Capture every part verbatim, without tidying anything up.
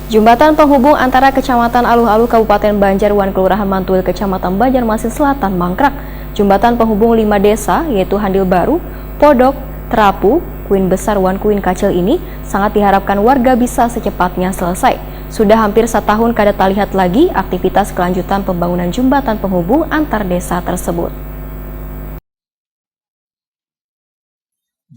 Jumbatan penghubung antara Kecamatan Aluh-Aluh Kabupaten Banjar wan Kelurahan Mantuil Kecamatan Banjarmasin Selatan mangkrak. Jumbatan penghubung lima desa, yaitu Handil Baru, Podok, Terapu, Kuin Besar wan Kuin Kacil ini sangat diharapkan warga bisa secepatnya selesai. Sudah hampir satahun kada talihat lagi aktivitas kelanjutan pembangunan jumbatan penghubung antar desa tersebut.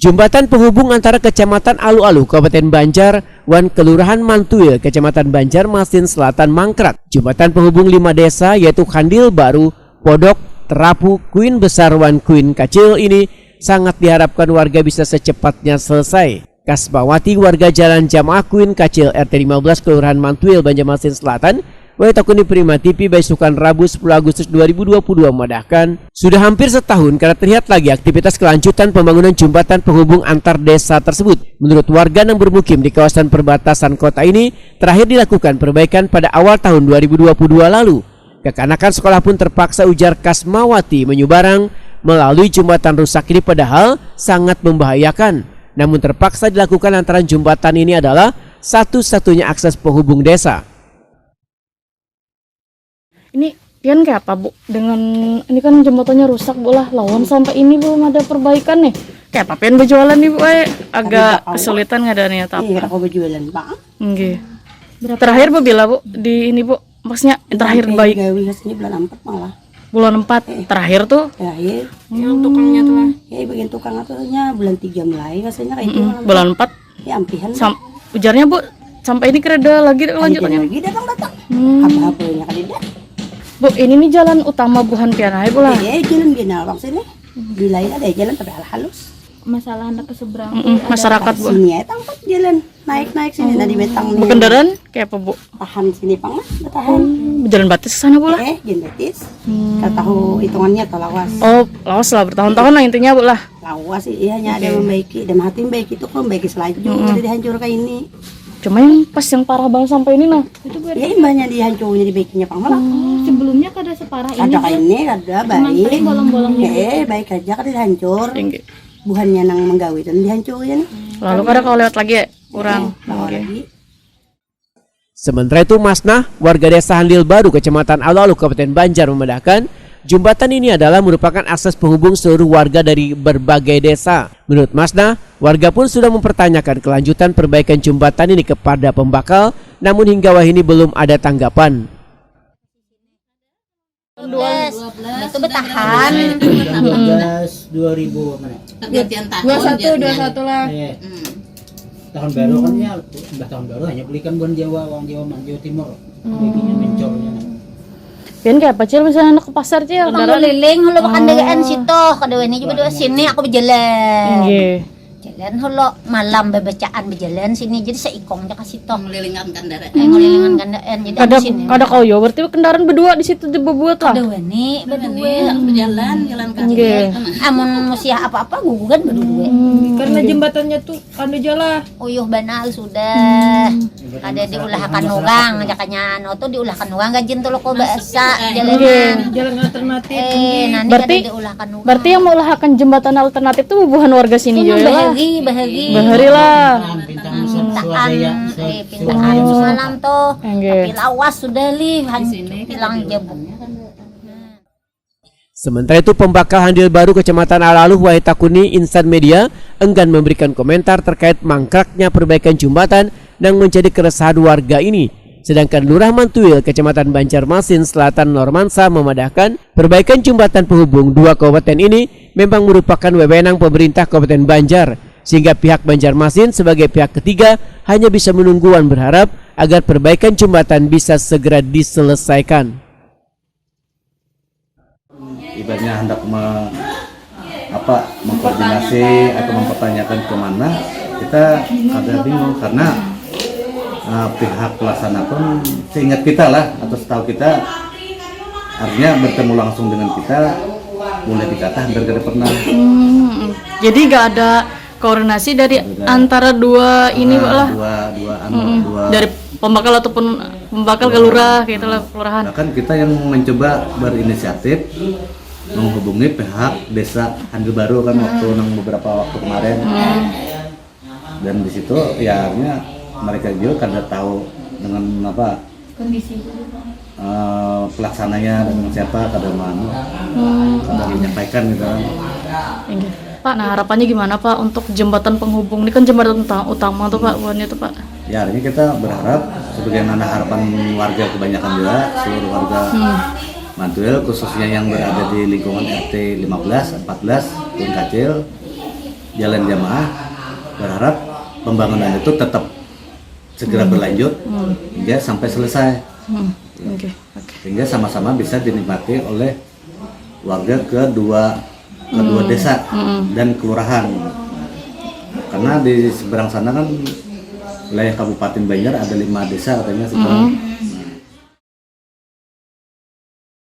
Jumbatan penghubung antara Kecamatan Alu-Alu, Kabupaten Banjar, wan Kelurahan Mantuil, Kecamatan Banjarmasin Selatan mangkrak. Jumbatan penghubung lima desa, yaitu Kandil Baru, Podok, Terapu, Kuin Besar, wan Kuin Kacil ini sangat diharapkan warga bisa secepatnya selesai. Kasmawati, warga Jalan Jamaah Kuin Kacil, R T lima belas, Kelurahan Mantuil, Banjarmasin Selatan, wayah takuni Prima T V baisukan Rabu sepuluh Agustus dua ribu dua puluh dua memadahkan, sudah hampir setahun kada terlihat lagi aktivitas kelanjutan pembangunan jumbatan penghubung antar desa tersebut. Menurut warga yang bermukim di kawasan perbatasan kota ini, terakhir dilakukan perbaikan pada awal tahun dua ribu dua puluh dua lalu. Kekanakan sekolah pun terpaksa, ujar Kasmawati, menyubarang melalui jumbatan rusak ini, padahal sangat membahayakan. Namun terpaksa dilakukan lantaran jumbatan ini adalah satu-satunya akses penghubung desa. Ini pian kayak apa, Bu? Dengan ini kan jembatannya rusak, Bu, lah. Lawan sampai ini belum ada perbaikan nih. Kayak apa pian berjualan nih, Bu? Eh, agak kesulitan nggak ada nih atau apa? Iya, aku berjualan, Pak. Nggih. Terakhir Bu bila, Bu, di ini, Bu? Maksudnya terakhir baik. Gawe rasanya bulan empat malah. Bulan empat terakhir tuh. Terakhir. Yang tukangnya tuh lah. Ya, bagian tukang atuhnya bulan tiga mulai rasanya kayak itu. Bulan empat. Ya, ampihan. Sam ujarnya, Bu, sampai ini kereda lagi lanjutannya. Lagi datang datang. Hmm. Apa-apanya kadeda. Bu, ini nih jalan utama buhan pian ai, Bu lah. Iya, jalan gini awak sini. Di lain ada jalan tapi halus. Masalah anak ke seberang. Mm -mm, masyarakat, Bu. Sini ya, tangkap jalan. Naik-naik sini tadi betang nih. Berkendaraan kayak apa, Bu? Tahan sini pang lah, bertahan. Hmm, berjalan batis ke sana, Bu lah? Eh, jalan batis. Hmm. Kada tahu hitungannya atau lawas. Oh, lawas lah, bertahun-tahun lah intinya, Bu lah. Lawas sih, iya, hanya ada membaiki. Dan hati membaiki itu kok membaiki selaju, hmm, ada dihancurkan ini. Cuma yang pas yang parah banget sampai ini nah. Itu berarti ya, imbahnya dihancurnya dibaikinya pang lah. Hmm. Sebelumnya kada separah ini. Ada kayak ini, ada baik. Bolong-bolong. Eh, baik aja kada dihancur. Buhannya nang menggawi dan dihancurnya nih. Lalu kada kau lewat lagi ya? Kurang. Sementara itu, Masnah, warga Desa Handil Baru, Kecamatan Alu-Alu, Kabupaten Banjar, memandahkan, jumbatan ini adalah merupakan akses penghubung seluruh warga dari berbagai desa. Menurut Masnah, warga pun sudah mempertanyakan kelanjutan perbaikan jumbatan ini kepada pembakal, namun hingga wahini belum ada tanggapan. Dua belas. Itu bertahan. Dua belas, dua ribu mana? Pergantian tahun. Dua satu, dua satu lah. Iya. Hmm. Tahun baru kan ya, udah tahun baru hanya belikan buan Jawa, uang Jawa, Jawa Timur. Hmm. Bikinnya mencornya. Pian kayak apa, Cil, misalnya anak ke pasar, Cil? Aku liling, hulu makan dagaan situ, kedua ini juga dua sini, aku berjalan. Nggih. Jalan hulu malam bebecaan bejalan sini jadi seikong ja ka situ. Mengelilingan kandaraan. Eh, ngelilingan kandaraan. Jadi kada, kada kau yo berarti kendaraan berdua di situ dibuat lah. Kada wani berdua. Berjalan jalan kaki. Amun musia apa-apa gugugan berdua. Hmm, karena jembatannya tuh kada jalan. Uyuh banal sudah. Hmm. Kada diulahakan urang, jakanya anu tu diulahakan urang gajin tu loko baasa jalanan. Jalan alternatif. Eh, nani kada diulahakan urang. Berarti yang meulahakan jembatan alternatif tu bubuhan warga sini jua lah. Bahari, bahari. Bahari lah. Pintaan, eh, pintaan semalam tu. Tapi lawas sudah lih, hilang jebuk. Sementara itu, pembakal Handil Baru Kecamatan Alaluh wahai takuni Insan Media enggan memberikan komentar terkait mangkraknya perbaikan jumbatan yang menjadi keresahan warga ini. Sedangkan Lurah Mantuil Kecamatan Banjarmasin Selatan Normansa memadahkan perbaikan jumbatan penghubung dua kabupaten ini memang merupakan wewenang pemerintah Kabupaten Banjar, sehingga pihak Banjarmasin sebagai pihak ketiga hanya bisa menunggu dan berharap agar perbaikan jumbatan bisa segera diselesaikan. Ibaratnya hendak me, apa, mengkoordinasi atau mempertanyakan ke mana, kita agak bingung karena uh, pihak pelaksana pun seingat kita lah atau setahu kita artinya bertemu langsung dengan kita boleh dikata hampir tidak pernah. Hmm, jadi gak ada koordinasi dari antara dua ini ah, lah dua dua anu hmm, dua dari pembakal ataupun pembakal ke lurah gitu lah kelurahan bahkan kita yang mencoba berinisiatif menghubungi pihak desa Handil Baru kan hmm. waktu nang beberapa waktu kemarin hmm. dan di situ ya akhirnya mereka juga kada tahu dengan apa, kondisi itu, Pak. Eh, pelaksananya dengan siapa, kada manu, kada menyampaikan gitu kan. Inggih. Pak, nah, harapannya gimana, Pak, untuk jembatan penghubung ini? Kan jembatan uta- utama tuh, Pak, buatnya tuh, Pak. Ya, artinya kita berharap, sebagaimana harapan warga kebanyakan juga, seluruh warga Mantuil, khususnya yang berada di lingkungan R T lima belas, empat belas, Gunung Kacil, Jalan Jamaah, berharap pembangunan itu tetap segera berlanjut hingga sampai selesai, Hmm, oke, oke. sehingga sama-sama bisa dinikmati oleh warga kedua kedua desa dan kelurahan. Karena di seberang sana kan wilayah Kabupaten Banjar ada lima desa katanya sekarang.